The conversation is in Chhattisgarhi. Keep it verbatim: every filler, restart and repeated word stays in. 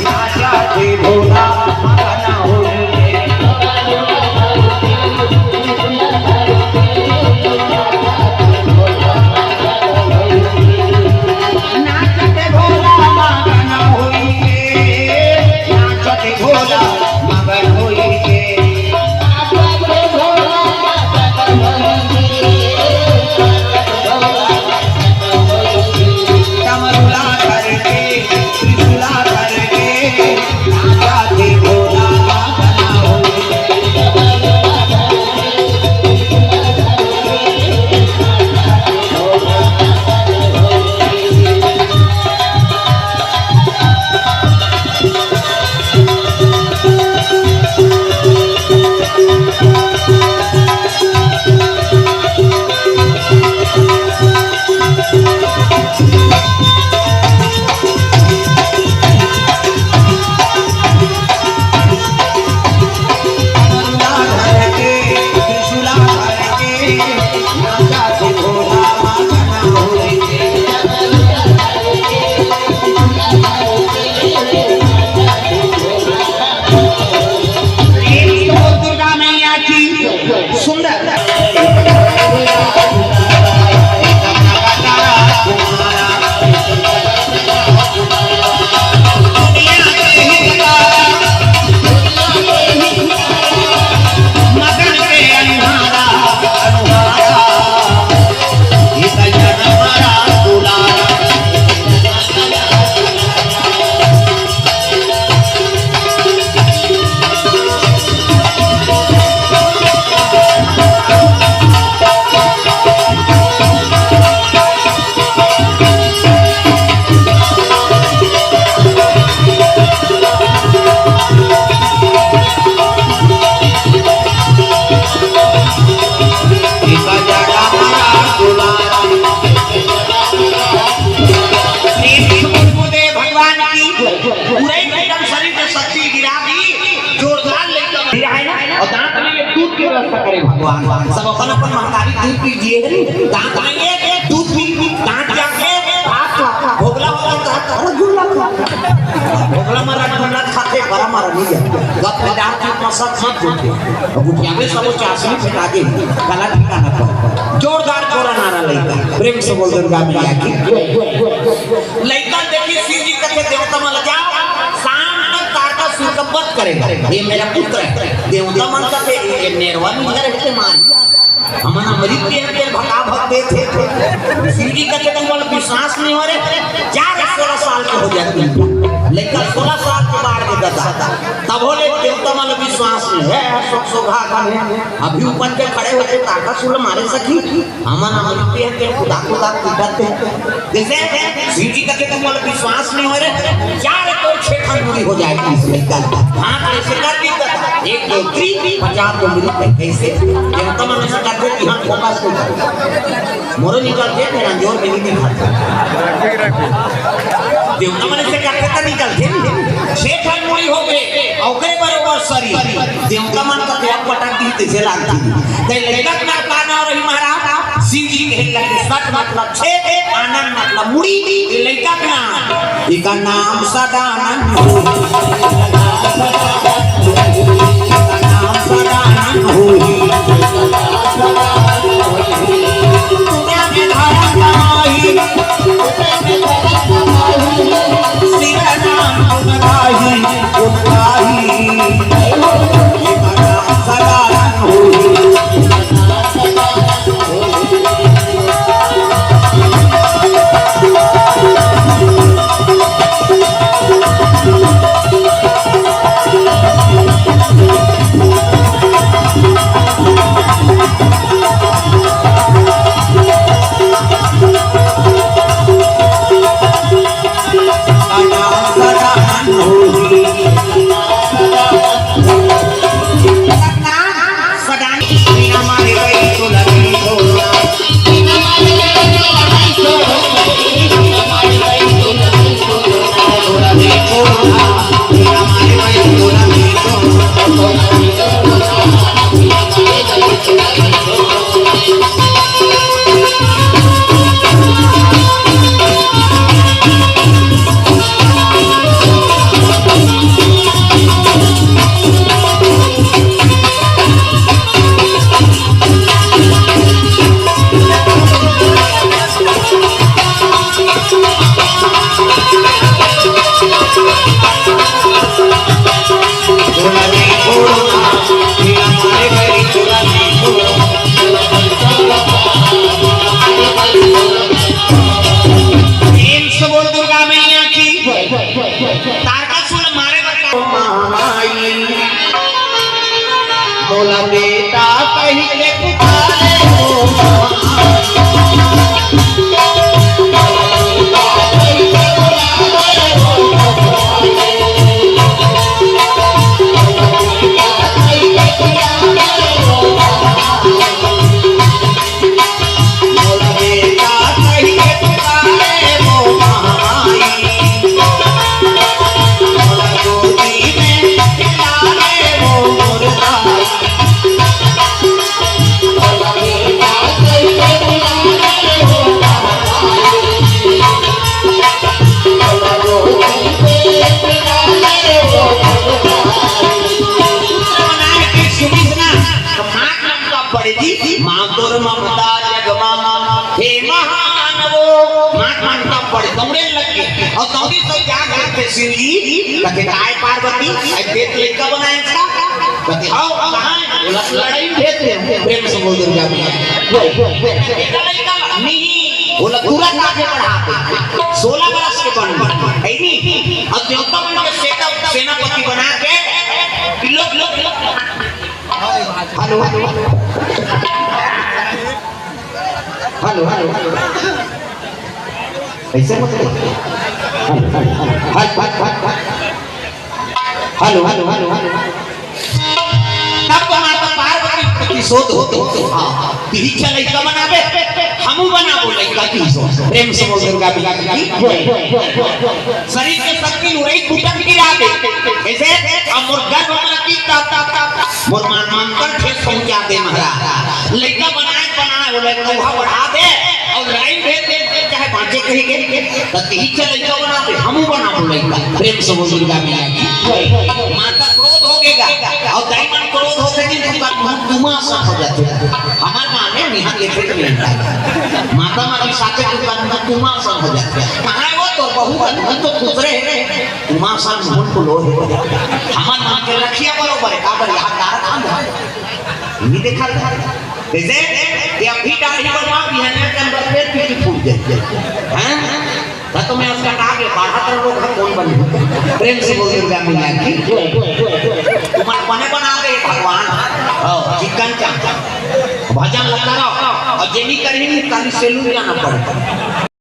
नाचत भोला मगन होई के। नाचत भोला मगन होई के, नाचत भोला मगन होई के। डमरुला धर के, त्रिशूला धर के, नाचत भोला मगन होई। प्रेम से बोल दुर्गा मैया की। सुंदर। प्रेम से बोल दे भगवान की। पूरे एकदम शरीर में शक्ति गिरा दी। जोरदार लेकर गिरा है ना? और दांत में ये दूध की व्यवस्था करे भगवान। सब अपन अपन महतारी दूध पीजिए। दांत में ये दूध पी, दांत जाके हाथ भोगला होता था, रसगुल्ला खा। भोगला में रसगुल्ला खाते, बड़ा मारा नहीं जाता। गप में डाल के अपना सब मत बोलते। अब उठिया में सब चाशनी फेंका दे, गला ठिकाना पर। जोरदार जोरा नारा लेकर प्रेम से बोल दुर्गा मैया की। लइका देखी शिव जी कथे देवता मन ल जाओ, शाम तक तारकासुर का वध करेगा, ये मेरा पुत्र है। देवता मन कथे ये नेरवा नहीं करे थे मार। हमन अमृत के अंदर भका भक देथे। शिव जी कथे तुम बोल विश्वास नहीं हो रहे, जा रे सोलह साल के हो जाती है। लइका सोलह साल के बाद के गदा। तब बोले देवता मन विश्वास नहीं है, सोक सोखा का है। अभी ऊपर के खड़े होते तारकासुर मारे सकी। हमन अमृत के खुदा खुदा पीटत हे। जैसे शिव जी कथे तुम बोले विश्वास नहीं हो रहे, चार तो छह खंड पूरी हो जाएगी इस लइका। हाथ ऐसे कर दी तो एक दो तीन, पचास को मिली कैसे? देवता मन ऐसे करते कि हम फोकस को कर। मोरो निकल के फिर अंजोर में नहीं दिखाते। देवता मन ऐसे करते तो निकलते नहीं। छह खंड पूरी हो गए, ओकरे बरोबर शरीर। देवता मन का तो पटक दी तैसे लागती। ते लइका के नाम का नाम रही महाराज? शिव जी के लगे सत मतलब छे, आनंद मतलब मुड़ी, ये लइका के नाम। इका नाम सदानंद हो, इका नाम सदानंद हो। बोला बेटा कही के पुकारे हो। बनाए के सुनिस ना, तो माँ का पड़ेगी, माँ तोर ममता जगमा, हे महान वो, माँ का ममता पड़े, दौड़े लग गए, और दौड़ी तो क्या करते शिव जी, कहते, "काय पार्वती, ऐ पेट लइका बनाए था?" कहते, "आओ, कहाँ है?" बोला, "लड़ाई भेज दे।" प्रेम से बोल दुर्गा मैया। बेटा लइका नहीं, बोला, "तुरंत आगे बढ़ा दे।" सोलह बरस के बन, है नहीं? अब देवता बन के सेना, सेनापति बना के, लो, लो, लो। Hello, hello, hello, hello. कैसे मत hello, hello, hello, hello. Hello, hello, hello, hello. तब तुम्हारा पार्वती प्रतिशोध हो तो, हाँ, तिही चले का बनावे, हमू बनाबो लइका की। प्रेम से बोल दुर्गा मैया की जय। शरीर के शक्ति उड़ई फुटक गिरा दे। ऐसे अब मोर गर्भ में रखी तब, तब, तब, तब मोर मान, मान कर ठेस पहुंचा दे महाराज। लइका बनाए, बनाए, वो लइका बढ़ा दे और लाइन भेज दे, चाहे बांचे कहीं के, तो तिही चले का बनावे, हमू बनाबो लइका। प्रेम से बोल दुर्गा मैया की। माता क्रोध हो गएगा और दाई मन क्रोध होते दिन तुमका मुंह दुमा सा हो जाते। हमार माँ ने निहार के फिर मिलता है। माता माँ भी साथे तुमका मुंह दुमा सा हो जाते। कहाँ है वो तो बहू का मुंह तो खुश रहे। दुमा सा मुंह को लो। हमार माँ के रखिया बरोबर है, काबर यहाँ तारा खान है। नहीं देखा था। जैसे ये अभी दाढ़ी बनवा बिहाने के अंदर पेट पीछे फूट जाए। हैं? तो तुम्हें उसका कहा कि बाहर लोग हैं, कौन बन? प्रेम से बोल दुर्गा मैया की। तुम्हारे बने बना दे भगवान। हाँ, चिकन चांद। भजन लगता रहो। और जेनी करेंगे, कल सैलून जाना पड़ेगा।